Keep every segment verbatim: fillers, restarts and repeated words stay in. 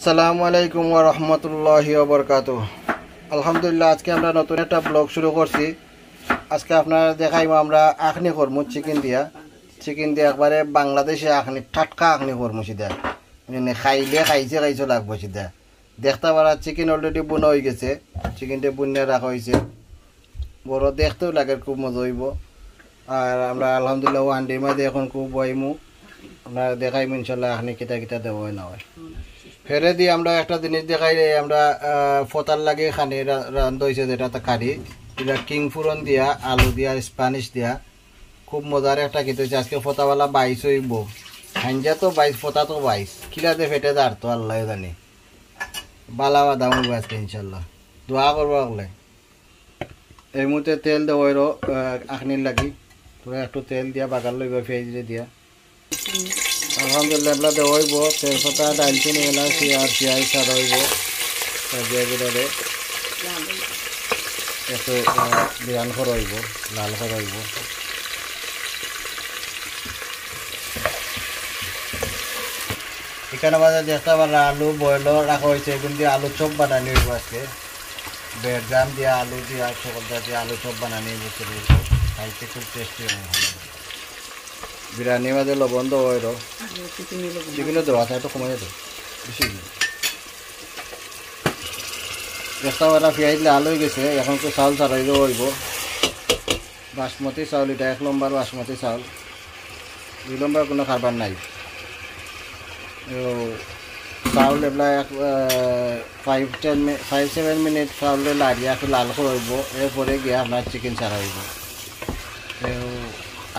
আসসালামু আলাইকুম ওয়া রাহমাতুল্লাহি ওয়া বারাকাতুহু। আলহামদুলিল্লাহ, আজকে আমরা নতুন একটা ব্লগ শুরু করছি। আজকে আপনারা দেখাইবো আমরা আখনি করমু চিকেন দিয়া। চিকেন দিয়া একবারে বাংলাদেশি আখনি, টাটকা আখনি করমু সিধা। মানে খাইলে খাইছে খাইছে লাগবো সিধা। দেখতা পারা চিকেন অলরেডি বুনা অই গেছে, চিকেনটা বুনিয়া রাখা অইছে। বড় দেখতেও লাগে, খুব মজা অইবো। আর আমরা আলহামদুলিল্লাহ ও হান্ডির মাঝে এখন খুব বইমু, আমরা দেখাইমু ইনশাল্লাহ আখনি কিতা কিতা দেওয়া অয় না অয়। ফেরে দি আমরা একটা জিনিস দেখাই রে, আমরা আহ, ফতার লাগে খানি রা- রান্ধা অইছে যেটা তা কারি, এটা কিং ফুরন দিয়া, আলু দিয়া, স্প্যানিশ দিয়া, খুব মজার একটা খেতে অইছে। আজকে ফতাওয়ালা বাইশ অইবো, হাঞ্জা তো বাইশ, ফতা তো বাইশ, কিলা দে ফেটে দাঁড় তো আল্লাহ জানে। বালা বাদাম অইবো আজকে ইনশাল্লাহ, দোয়া করবো আগলে। এই মুহূর্তে তেল দেওয়া অইলো আখনির লাগি, তোরা একটু তেল দিয়া বাগার লইবা পেঁয়াজ দিয়া। আলহামদুলিল্লাহ, এবলা দেওয়া অইবো তেজপাতা, দারচিনি, এলাচি আর পেঁয়াজ ছাড়া অইবো। তা দিয়া দিলে একটু আহ, বিরান করা অইবো, লাল করা অইবো। এখানে মাঝে দেখতে পাররা আলু বয়েল রাখা অইছে, এগুন দিয়া আলু চপ বানানি অইবো আজকে। ব্রেড জাম দিয়া, আলু দিয়া, সকলটা দিয়া আলু চপ বানানি অইবো। খাইতে খুব টেস্টি অইবো। বিরিয়ানির মাঝে লবণ দেওয়া অইলো, চিকেনও দেওয়া আছে, একটু কমাই দেবো, বেশি দিন। একটা বেলা পেঁয়াজ লাল অই গেছে, এখন তো চাউল ছাড়াই দেওয়া অইবো। বাসমতি চাউল, এটা এক নম্বর বাসমতি চাউল, দুই নম্বর কোনো কারবার নাই। তো চাউল এবলা এক, আহ, ফাইভ টেন মি-, ফাইভ সেভেন মিনিট চাউলটা লাড়িয়া একটু লাল করা অইবো, এরপরে গিয়া আপনার চিকেন ছাড়া অইবো। তো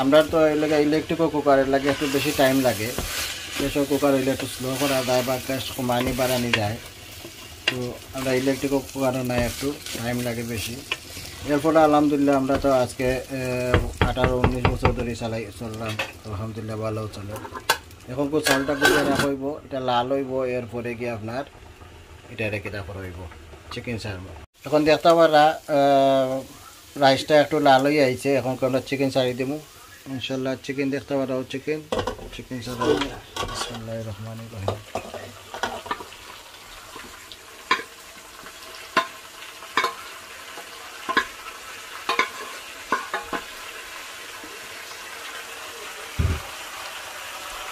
আমরা তো এই লাগে ইলেকট্রিক কুকার, এর লাগে একটু বেশি টাইম লাগে। প্রেশার কুকার অইলে একটু স্লো করা যায় বা গ্যাস কমানি বাড়ানি যায়। তো আমরা ইলেকট্রিক কুকারও নাই, একটু টাইম লাগে বেশি। এরপরে আলহামদুলিল্লাহ আমরা তো আজকে আহ, আঠারো উনিশ বছর ধরে চালাই চললাম, আলহামদুলিল্লাহ ভালো চলে। এখন কো চালটা গুলে রাখা অইবো, এটা লাল অইবো, এরপরে গিয়া আপনার এটা রেখে রাখা অইবো চিকেন চাউল। এখন দেখতে পাররা আহ, রাইসটা একটু লাল অই আইছে, এখন কো আমরা চিকেন ছাড়ি দিমু। ইনশাল্লাহ চিকেন দেখতে পাররা, চিকেন, চিকেন ছাড়া। বিসমিল্লাহির রহমানির রহিম।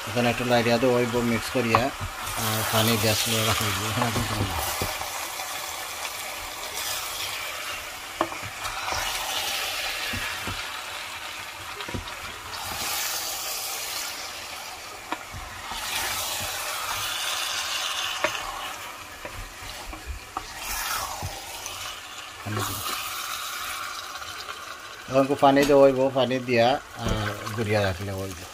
এখানে একটু লাড়িয়া দেওয়া অইবো মিক্স করিয়া, আর পানি দিয়া স্লো রাখা অইবো, এখানে এখন কোনো না। পানি দিন। এখন কো পানি দেওয়া অইবো, পানি দিয়া আহ, গুড়িয়া রাখলে অইবো।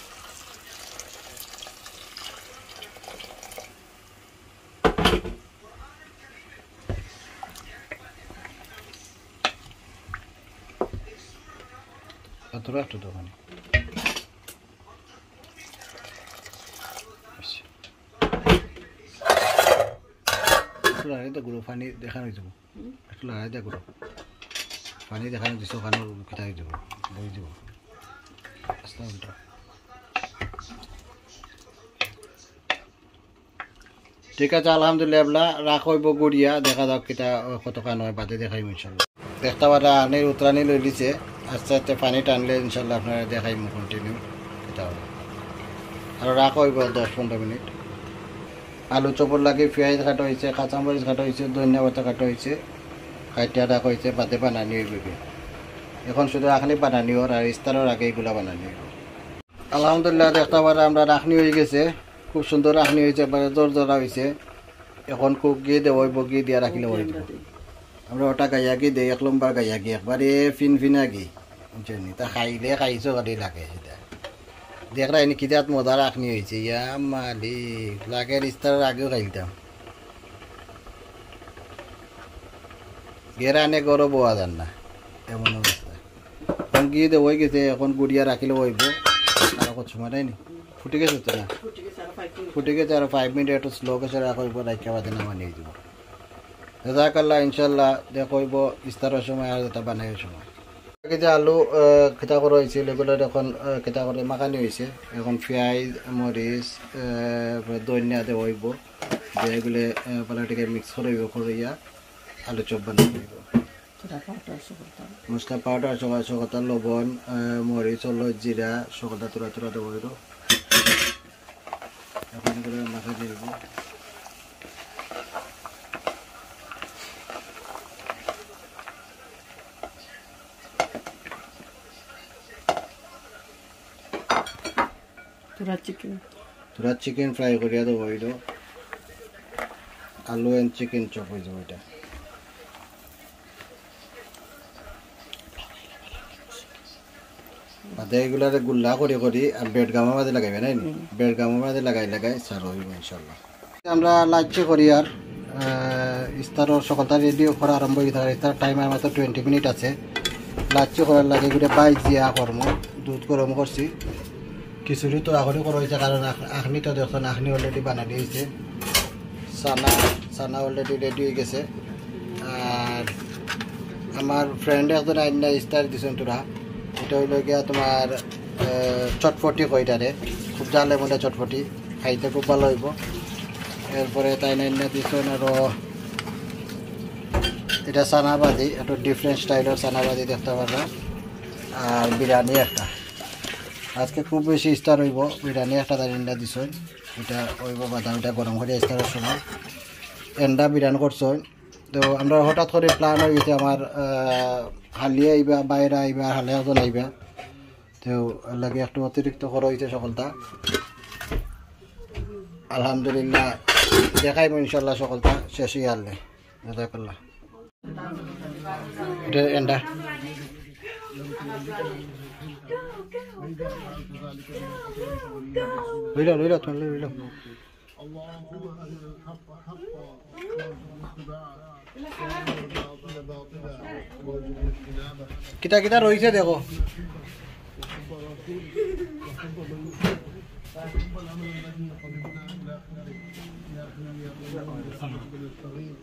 অতটা একটু দেওয়া নেই। একটু লাড়াই দে গুঁড়ো, পানি দেখানো অই যাইবো। একটু লাড়াই দে গুঁড়ো, পানি দেখানো দিছে, ওখানে খেতে অই যাইবো, বই যাইবো। আস্তে আস্তে। ঠিক আছে, আলহামদুলিল্লাহ, এবলা রাখা অইবো গুড়িয়া, দেখা যাক কিতা কতখান অয়, বাদে দেখাইমু ইনশাল্লাহ। দেখতে পাররা আনির উতরানি লইলিছে, আস্তে আস্তে পানি টানলে ইনশাল্লাহ আপনারা দেখাইমু কন্টিনিউ কিতা অয়। আর রাখা অইবো দশ পনেরো মিনিট। আলু চপর লাগি পেঁয়াজ কাটা অইছে, কাঁচামরিচ কাটা অইছে, ধনিয়া পাতা কাটা অইছে, কাটিয়া রাখা অইছে, বাদে বানানি অইবো। এখন শুধু আখনি বানানি অর, আর ইস্তারর আগে ইগুলা বানানি অইবো। আলহামদুলিল্লাহ, দেখতে পাররা আমরার আখনি অই গেছে, খুব সুন্দর আখনি অইছে, একবারে জরজরা অইছে। এখন কো ঘি দেওয়া অইবো, ঘি দিয়া রাখিলে অই যাইবো। আমরা ওটা গাইয়া ঘি দেই, এক নম্বর গাইয়া ঘি, একবারে ফিনফিনা ঘি, বুঝছইন নি? তা খাইলে খাইছো খালি লাগে সেটা। দেখরা ইনি কিজাত মজার আখনি অইছে, ইয়া মালিক, লাগে ইস্তারর আগেউ খাইলতাম। গেরানে ঘরো বওয়া যার না, এমন অবস্থা। এখন ঘি দেওয়া অই গেছে, এখন গুড়িয়া রাখিলে অইবো। আর কত সময় নাই নি? ফুটি গেছে তো না? ফুটি গেছে, আরো ফাইভ মিনিট। ফুটি গেছে, আরো ফাইভ মিনিট একটু স্লো গ্যাসে রাখা অইবো, রাখিয়া বাদে নামানি অই যাইবো। জাজাকাল্লাহ, ইনশাল্লাহ দেখা অইবো ইস্তারর সময় আর যেটা বানাইর সময়। আগে যে আলু আহ, কিতা করা অইছিল, এগুলার এখন আহ, কিতা করে মাখানি অইছে। এখন পেঁয়াজ, মরিচ, আহ, ধনিয়া দেওয়া অইবো। যেগুলো পালাটিকে মিক্স করে ইয়ে করিয়া আলু চপ বানাই দিব। মশলা পাউডার সকলতা, লবণ, আহ, মরিচ, হলুদ, জিরা সকলতা থুড়া থুড়া দেবো এর। এখন এগুলো মাখা দিয়ে দিব। থুড়া চিকেন, থুড়া চিকেন ফ্রাই করিয়া দেবো অইলো। আলু এন্ড চিকেন চপ অই যাবো এটা। বাদে এগুলারে গুল্লা করি করি আর ব্রেড গামের মাঝে লাগাইবে, নাই নি? হুম। ব্রেড গামের মাঝে লাগাই লাগাই সারা অইবো ইনশাল্লাহ। আমরা লাঞ্চ করি আর, আহ, ইফতারর সকলতা রেডি করা আরম্ভ অই গেছে। ইফতার টাইম আর মাত্র টোয়েন্টি মিনিট আছে। লাঞ্চ করার লাগি গুটে বাইজিয়া করমু, দুধ গরম করছি। খিচুড়ি তো আখনি করা অইছে, কারণ আখ-, আখনি তো দেখছেন, আখনি অলরেডি বানানি অইছে। চানা, চানা অলরেডি রেডি অই গেছে। আর আমার ফ্রেন্ড একজন আইন্না ইফতার দিছইন থুড়া, এটা অইলো গিয়া তোমার, আহ, চটপটি কইতারে, খুব জালে মজা চটপটি। খাইতে খুব ভালা অইবো। এরপরে তাইন আইন্না দিছইন আরো, এটা চানা ভাজি, একটু ডিফারেন্ট স্টাইলর চানা ভাজি দেখতা পাররা। আর বিরিয়ানি একটা, আজকে খুব বেশি ইফতার অইবো, বিরিয়ানি একটা তাইন আইন্না দিছইন। এটা অইবো বাদাম, এটা গরম করি ইফতারর সময় এন্ডা বিরিয়ানি করছইন। তো আমরা হঠাৎ করি প্ল্যান অই গেছে আমার, আহ, হালিয়া আইবা, বাইরা আইবা, হালিয়া একজন আইবা। তো এর লাগি একটু অতিরিক্ত করা অইছে সকলতা। আলহামদুলিল্লাহ, দেখাইমু ইনশাল্লাহ সকলতা শেষ অইয়া হারলে। জাযাকাল্লাহ। এটা এন্ডা। লইলা, লইলা, তুমি লইলা। اللهم أرنا الحق حقا وارزقنا اتباعه، وأرنا الباطل باطلا وارزقنا اجتنابه. কিতা কিতা রইছে দেখো। وحب رسولك وحب من يحبك وحب العمل الذي يقربنا إلى حبك. يا حي يا قيوم برحمتك نستغيث.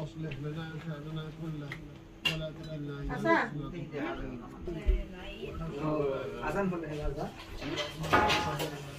أصلح لنا شأننا كله ولا تكلنا إلى أنفسنا طرفة عين.